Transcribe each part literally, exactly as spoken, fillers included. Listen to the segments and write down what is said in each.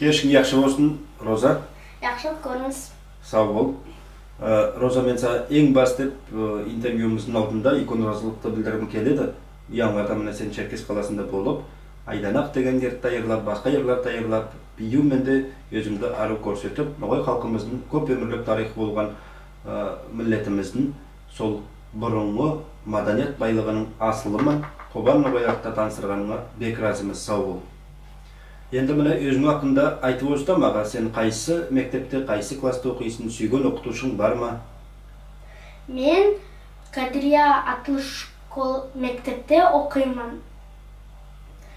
Кешинъ яхшы болсын, Роза. Яхшылык коьринъиз. Сав бол. Э, Роза, мен сага энъ басты, э, интервьюмыздынъ алдында уьйкен разылыкты билдиргим келеди. Янъыларда мине сен Черкесск каласында болып, «Айданак» деген йырды да йырлап, баска йырларды да йырлап, бийив мен де оьзинъди ару коьрсетип, ногай халкымыздынъ коьп оьмирлик тарыйхы болган, э, миллетимиздинъ сол бурынгы маданият байлыгынынъ асылы ман Кобан ногайларды да таныстырганынъа бек разымыз, сав бол. Энди мине оьзинъ акында айтып оьтсенъ мага, сен кайсы мектепте, кайсы класста окыйсынъ, суьйген окытувшынъ барма? Мен Кадрия атлы школ-, мектепте окыйман.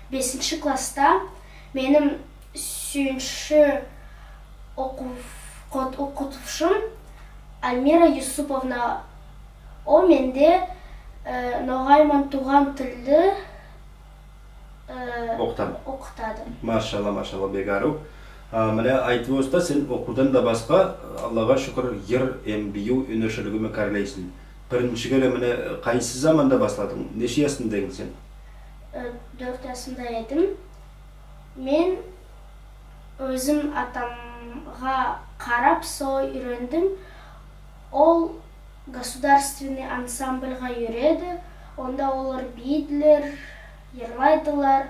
Бесинши класста. Меним суьйген окув-, кот-, окытувшым Альмира Юсуповна. Ол менде, э, ногай ман тувган тилди, э, Окытады. Окытады. Машалла, машалла, бек ару. А, мине айтып оьтсенъ, сен окувдан да баска, Аллага шуькир, йыр эм бийив оьнершилиги мен каьрлейсинъ. Биринши кере мине кайсы заманда басладынъ? Неше ясынъда эдинъ сен? Э, доьрт ясымда эдим. Мен оьзим атамга карап солай уьйрендим. Ол государственный ансамбльге юреди. Онда олар бийидилер, йырлайдылар,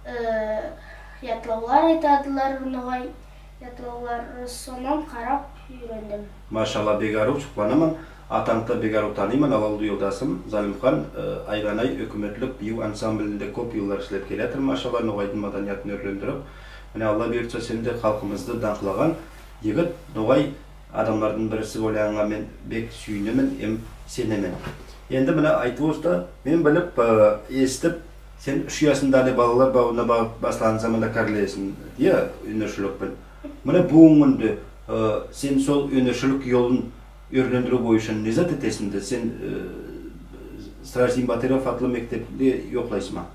э, ятлавлар айтадылар, ногай ятлавлар. Соннан карап уьйрендим. Машалла, бек ару, сукланаман. Атанъды да бек ару таныйман, алалды йолдасым Залимхан, э, «Айланай» оькиметлик бийив ансамблинде коьп йыллар ислеп келеятыр, машалла, ногайдынъ маданиятын оьрлендирип. Мине, Алла буйыртса, сен де халкымызды данъклаган йигит ногай аьдемлердинъ бириси болганынъа мен бек суьйинемен эм сенемен. Энди мине айтып оьтсенъ, мен билип, э, эситип, сен уьш ясында аьли балалар бавына ба-, баслаган заманда каьрлесинъ, я, оьнершилик пен. Мине буьгуьнги куьнде, э, сен сол оьнершилик йолын оьрлендируьв бойынша не зат этесинъ де, сен, э, Сраждин Батыров атлы мектепте окыйсынъма?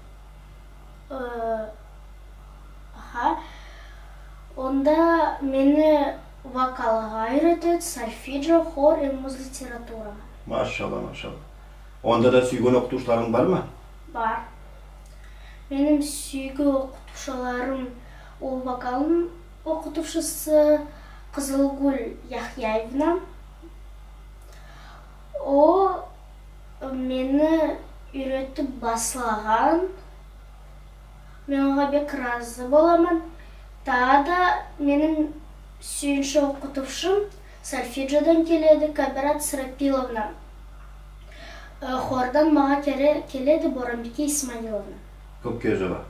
Э, аха. Онда мени вокалга уьйретеди, сольфеджио, хор эм музлитература. Машалла, машалла. Онда да суьйген окытувшыларынъ барма? Бар. Меним суьйген окытувшыларым, ол вокалдынъ окытувшысы Кызылгуль Яхьяевна. Ол мени уьйретип баслаган. Мен ога бек разы боламан. Тагы да меним суьйген окытувшым сольфеджиодан келеди, Кабират Срапиловна. Э, хордан мага кере-, келеди Боранбийке Исмаиловна. Коьккеозова.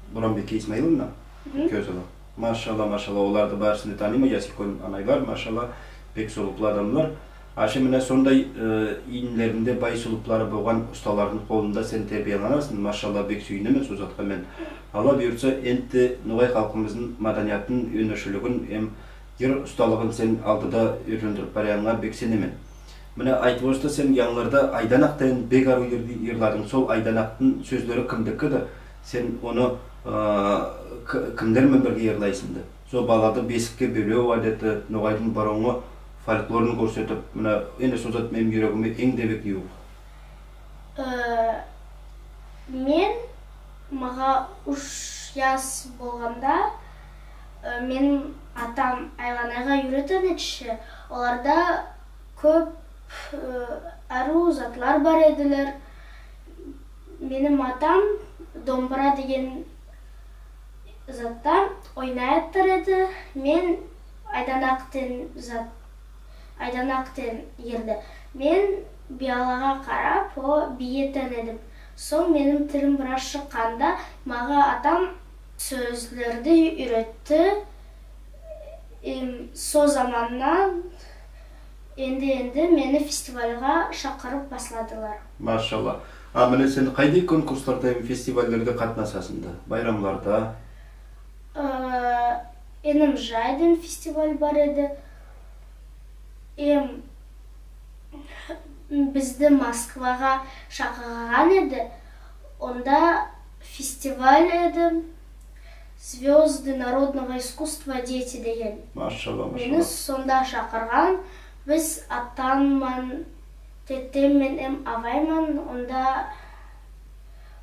Боранбийке Исмаиловна? Мгм. Коьккеозова. Машалла, машалла, оларды баьрисин де таныйман, ясуьйкен анайлар, машалла, бек сулыплы аьдемлер. Аьше мине сондай, э, ийинлеринде бай сулыплары болган усталардынъ колында сен тербияланасынъ, машалла, бек суьйинемен сол затка мен. Алла буйыртса, энди ногай халкымыздынъ маданиятын, оьнершилигин эм йыр усталыгын сен алдыда оьрлендирип бараягынъа бек сенемен. Мине айтып оьтсенъ, сен янъыларда «Айданак» деген бек ару йырды йырладынъ. Сол «Айданактынъ» соьзлери кимдики эди? Сен оны, э, к-, кимлер мен бирге йырлайсынъ эди? Сол балады бесикке боьлуьв аьдети, ногайдынъ бурынгы фольклорын коьрсетип, мине, энди сол зат меним юрегиме энъ де бек ювык. Э, мен, мага уьш яс болганда, э, меним атам «Айланайга» уьйреткен эди ше, оларда коьп, э, ару затлар бар эдилер. Меним атам домбыра деген затта ойнайтыр эди. Мен «Айданак» деген зат, «Айданак» деген йырды. Мен биялага карап, о, биетаган эдим. Сонъ меним тилим бираз шыкканда, мага атам соьзлерди уьйретти. Эм, сол заманнан энди-энди мени фестивальга шакырып басладылар. Машалла. А мине сен кайдай конкурсларда эм фестивальлерде катнасасынъ да? Байрамларда? Э, «Энем-Жай» деген фестиваль бар эди. Эм, бизди Москвага шакырган эди. Онда фестиваль эди. «Звёзды народного искусства дети» деген. Машалла, машалла. Мени сонда шакырган. Биз атам ман, тетем мен эм абай ман онда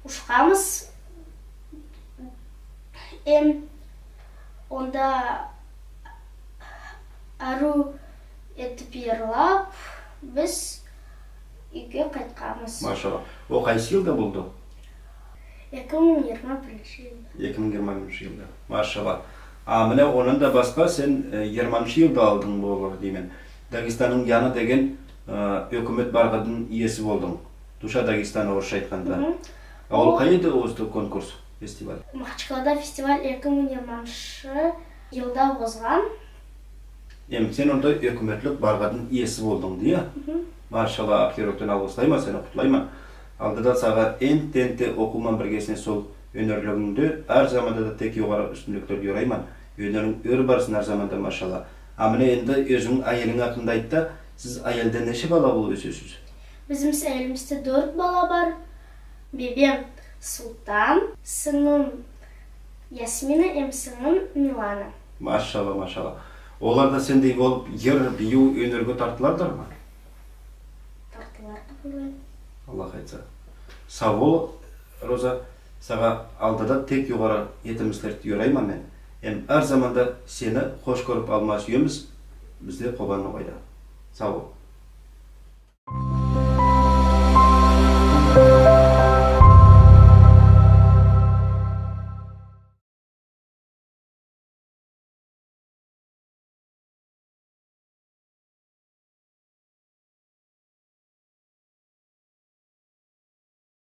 ушканмыз. Эм онда арув этип йырлап, биз уьйге кайтканмыз. Машалла. Ол кайсы йылда болды? Эки мынъ йырма биринши йылда. Эки мынъ йырма биринши йылда. Машалла. А мине оннан да баска сен, э, йырманшы йылда алдынъ болар деймен. Дагестаннынъ яны деген, э, оькимет баргыдынъ иеси болдынъ. Душа Дагестана, орысша айтканда. Мгм. А ол кай ерде озды конкурс, фестиваль? Махачкалада фестиваль эки мынъ йырманшы йылда озган. Эм сен онда оькиметлик баргыдынъ иеси болдынъ, дейме? Мгм. Машалла, ак юректен алгыслайман сени, кутлайман. Алдыда сага энди-энди окув ман биргесине сол оьнерлигинъде аьр заманда да тек йогары уьстинликлер йорайман. Оьнеринъ оьр барсын аьр заманда, машалла. А мине энди оьзинънинъ аьелинъ акында айт та, сиз аьелде неше бала болып оьсесиз? Бизим аьелимизде доьрт бала бар. Бебем Султан, синълим Ясмина эм синълим Милана. Машалла, машалла. Олар да сендей болып йыр, бийуьв, оьнерге тартылардырма? Тартылар деп ойлайман. Алла айтса. Сав бол, Роза. Сага алдыда тек йогары етимислерди йорайман мен. Эм аьр заманда сени хош коьрип алмага суьемиз. Бизде Кобан ногайда. Сав бол.